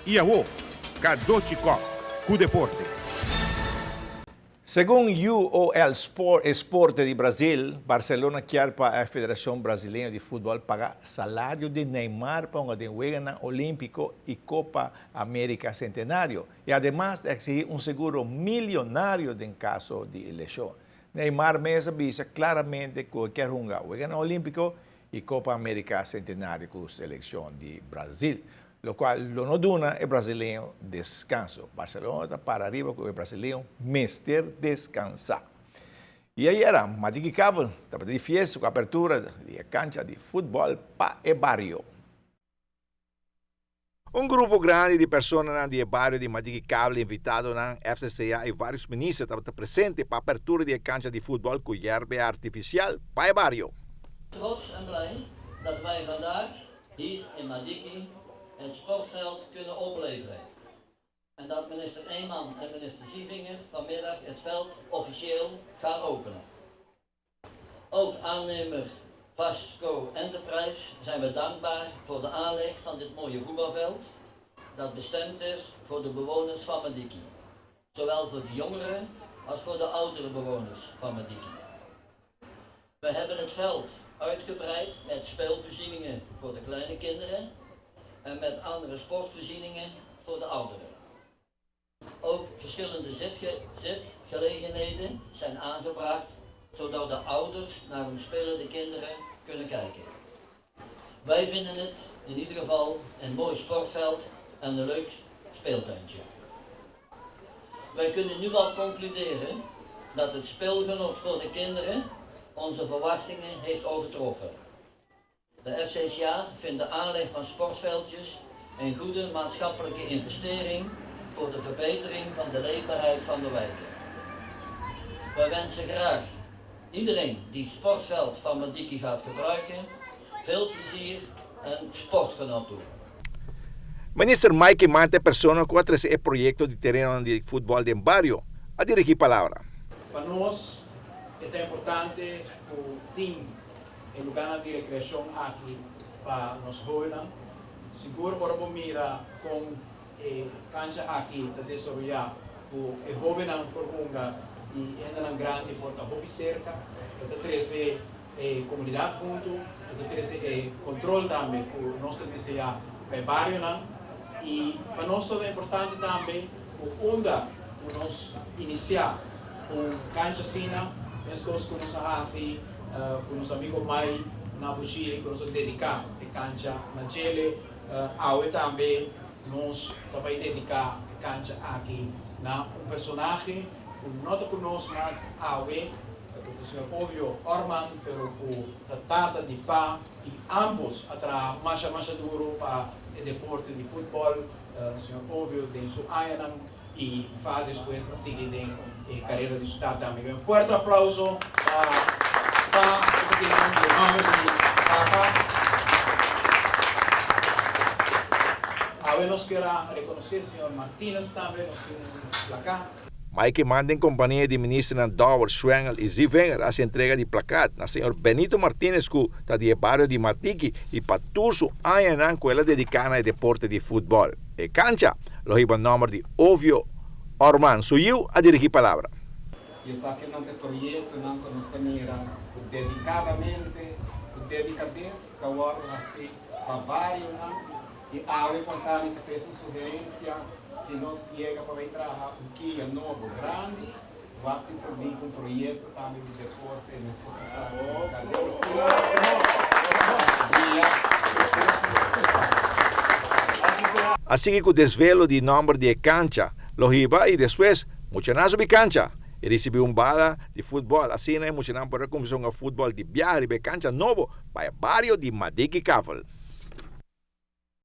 I awo, Cadochi Kock ku deporte. Segun UOL Sport, Esporte di Brazil, Barcelona kier pa e Federacion Brasileño di Futbol paga salario di Neymar pa hunga den Weganan Olimpico y Copa America Centenario y ademas ta exigi un seguro milionario den caso di lesion. Neymar mes a bisa claramente cu e kier hunga Weganan Olimpico y Copa America Centenario cu seleccion di Brazil, locual lo no duna e brasileño descanso. Barcelona ta para ariba cu e brasileño mester descansa. Y ayera, Madiki Kabel tabata di fiesta cu apertura di e cancha di futbol pa e bario. Un grupo grandi di personanan di e bario di Madiki Kabel, invitadonan, FCCA y varios minister tabata presente pa apertura di e cancha di futbol cu yerbe artificial pa e bario. Trots en blij dat wij vandaag hier in Madiki het sportveld kunnen opleveren en dat minister Eman en minister Zievinger vanmiddag het veld officieel gaan openen. Ook aannemer Vasco Enterprise zijn we dankbaar voor de aanleg van dit mooie voetbalveld dat bestemd is voor de bewoners van Madiki. Zowel voor de jongeren als voor de oudere bewoners van Madiki. We hebben het veld uitgebreid met speelvoorzieningen voor de kleine kinderen en met andere sportvoorzieningen voor de ouderen. Ook verschillende zitgelegenheden zijn aangebracht, zodat de ouders naar hun spelende kinderen kunnen kijken. Wij vinden het in ieder geval een mooi sportveld en een leuk speeltuintje. Wij kunnen nu al concluderen dat het speelgenot voor de kinderen onze verwachtingen heeft overtroffen. De FCCA vindt de aanleg van sportveldjes een goede maatschappelijke investering voor de verbetering van de leefbaarheid van de wijken. Wij wensen graag iedereen die het sportveld van Madiki gaat gebruiken veel plezier en sportgenot toe. Minister Mike Eman ta e persona cu a trece e proyecto di terenonan di futbol den bario, a dirigi palabra. Pa nos e ta importante cu tin e lugarnan di recreacion aki pa nos hobennan. Sigur ora bo mira con e cancha aki ta desaroya cu e hobennan por hunga y hendenan grandi por ta hopi cerca, e ta trece e comunidad hunto, e ta trece e control tambe cu nos ta desea pa e barionan. Y pa nos ta importante tambe cu unda cu nos inicia un cancha asina, mescos cu nos a haci cu nos amigo Mai na Bushiri cu nos a dedica e cancha na djele, awe tambe nos ta bay dedica e cancha aki na un personahe cu no ta cu nos mas awe, cu ta señor Obio Orman, pero cu ta tata di Fa y ambos a traha masha masha duro pa e deporte di futbol, señor Obio den su añanan y Fa despues a sigui den e carera di su tata. Mi un fuerte aplauso pa Fa cu ta tin e nomber di tata. Awe nos kier a reconoce señor Martinez tambe, nos tin un placa. Mike Eman den kompania di ministernan Dowers, Schwengle i Zievinger hasi entrega di plakat na señor Benito Martinez ku ta di e bario di Matiki i pa tur su añanan ku el a dediká na e deporte di futbòl. E kancha lo hiba nòmber di Ovio Orman. Su yiu a dirigí palabra. I esakinan ta e proyektonan ku nos ta mira ku dedikadamente, ku dedikades ta wòrdu hasí pa barionan. I awe por ta mi ta trese un sugerensia, si nos yega pa bay traha un kia nobo grandi, wak si por bin cu un proyecto tambe di deporte mes por ta sa A sigui cu desvelo di nomber di e cancha lo hiba y despues muchanan subi cancha y ricibi un bala di futbol. Asina e muchanan por a cuminsa hunga futbol di biaha riba e cancha nobo pa e bario di Madiki Kavel.